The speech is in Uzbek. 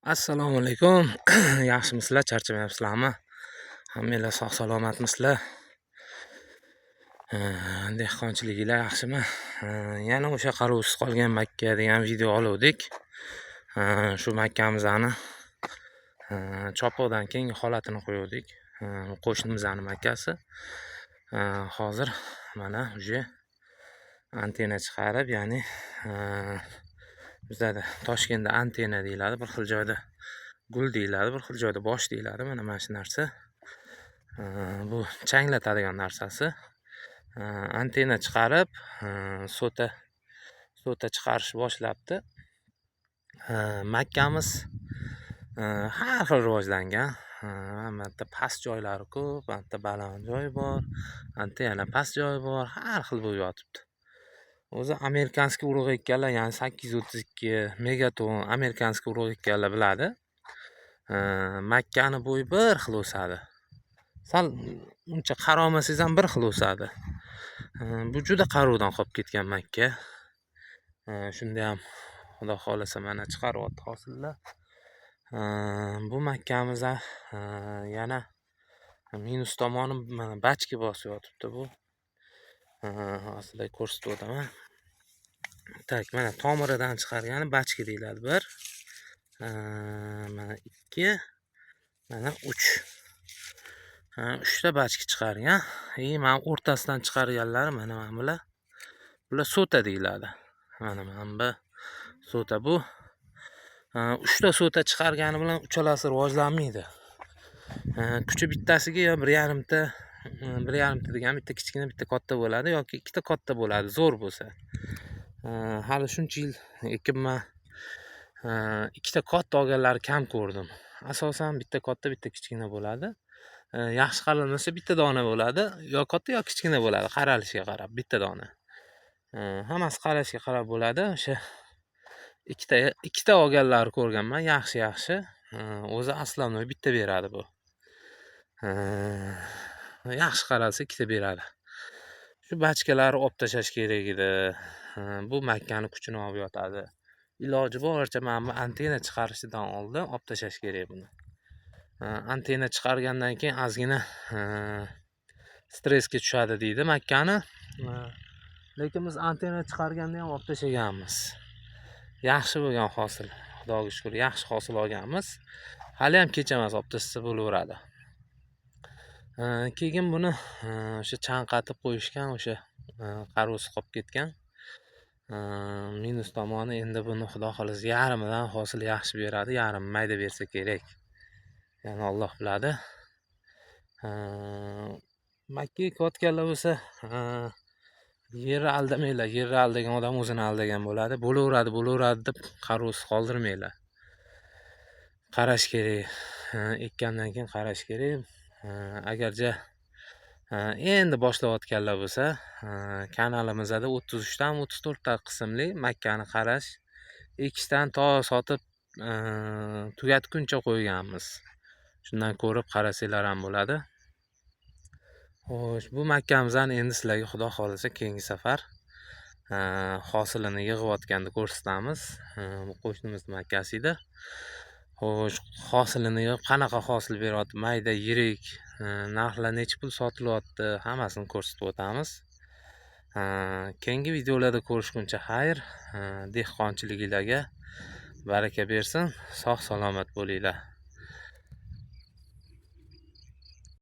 Assalomu alaykum. Yaxshimisizlar, charchamayapsizlarmi? Hammanglar sog' salomatmisizlar? Dehqonchiliginglar yaxshimi? Yana o'sha qarovsiz qolgan Makka degan video oluvdik. Shu makkamizni chopiqdan keyingi holatini qo'yuvdik. Qo'shnimizni makkasi. Hozir mana уже antenna chiqarib, ya'ni bizlarda Toshkentda antenna deyiladi, bir xil joyda gul deyiladi, bir xil joyda bosh deyiladi. Mana shu narsa. Bu changlatadigan narsasi. Antenna chiqarib, so'ta chiqarish boshlabdi. Makkamiz har xil rivojlangan. Mana bu yerda past joylari ko'p, bu yerda baland joyi bor, bu yerda yana past joyi bor, har xil bo'lib yotibdi. O'zi американский urug' ekkanlar, ya'ni 832 Megaton американский urug' ekkanlar biladi. Makkani bo'yi bir xil o'sadi. Sal uncha qarolmasangiz ham bir xil o'sadi. Bu juda qarovdan qolib ketgan makka. Shunda ham Xudo xohlasa mana chiqaryapti hosillar. Bu makkamiz yana minus tomoni, mana бачки bosib yotibdi bu. Hozir sizlarga ko'rsatib o'taman. Так, mana tomiridan chiqargani бачки deyiladi. Bir, mana ikki, mana uch. Uchta бачки chiqargan. И mana o'rtasidan chiqarganlari mana bular. Bular сота deyiladi. Mana bu сота bu. Uchta сота chiqargani bilan uchalasi rivojlanmaydi. Kuchi bittasiga yo 1,5 ta, 1,5 ta degan bitta kichkina, bitta katta bo'ladi yoki ikkita katta bo'ladi, zo'r bo'lsa. Hali shuncha yil ekibman, ikkita katta olganlarni kam ko'rdim. Asosan bitta katta, bitta kichkina bo'ladi. Yaxshi qaralmasa, bitta dona bo'ladi, yo katta, yo kichkina bo'ladi, qaralishiga qarab bitta dona. Hammasi qarashga qarab bo'ladi. O'sha ikkita ikkita olganlarni ko'rganman, yaxshi yaxshi. O'zi основной bitta beradi bu. Yaxshi qaralsa, ikkita beradi. Shu бачка larni olib tashlash kerak edi. Bu makkani kuchini olib yotadi. Iloji boricha mana bu antenna chiqarishidan oldin olib tashlash kerak buni. Antenna chiqargandan keyin ozgina stressga tushadi deydi makkani. Lekin biz antenna chiqarganda ham olib tashlaganmiz. Yaxshi bo'lgan hosil, Xudoga shukur, yaxshi hosil olganmiz. Haliyam kech emas, olib tashlasa bo'laveradi. Keyin buni o'sha chanqatib qo'yishgan, o'sha qarovsiz qolib ketgan. Minus tomoni, endi buni Xudo xohlasa yarmidan hosil yaxshi beradi, yarmi mayda bersa kerak. Ya'ni Alloh biladi. Makka ekayotganlar bo'lsa, yerni aldamanglar. Yerni aldagan odam o'zini aldagan bo'ladi. Bo'laveradi, bo'laveradi deb qarovsiz qoldirmanglar. Qarash kerak. Ekkandan keyin qarash kerak. Agarcha endi boshlayotganlar bo'lsa, kanalimizda 33 tami, 34 ta qismli makkani qarash, ekishdan to sotib tugatguncha qo'yganmiz. Shundan ko'rib qarasanglar ham bo'ladi. Xo'sh, bu makkamizni endi sizlarga Xudo xohlasa keyingi safar hosilini yig'ayotganda ko'rsatamiz. Bu qo'shnimiz makkasi edi. Xo'sh, hosilini yig'ib, qanaqa hosil beryapti, mayda, yirik, narxlar necha pul sotilyapti, hammasini ko'rsatib o'tamiz. Keyingi videolarda ko'rishguncha xayr, dehqonchiliginglarga baraka bersin, sog' salomat bo'linglar.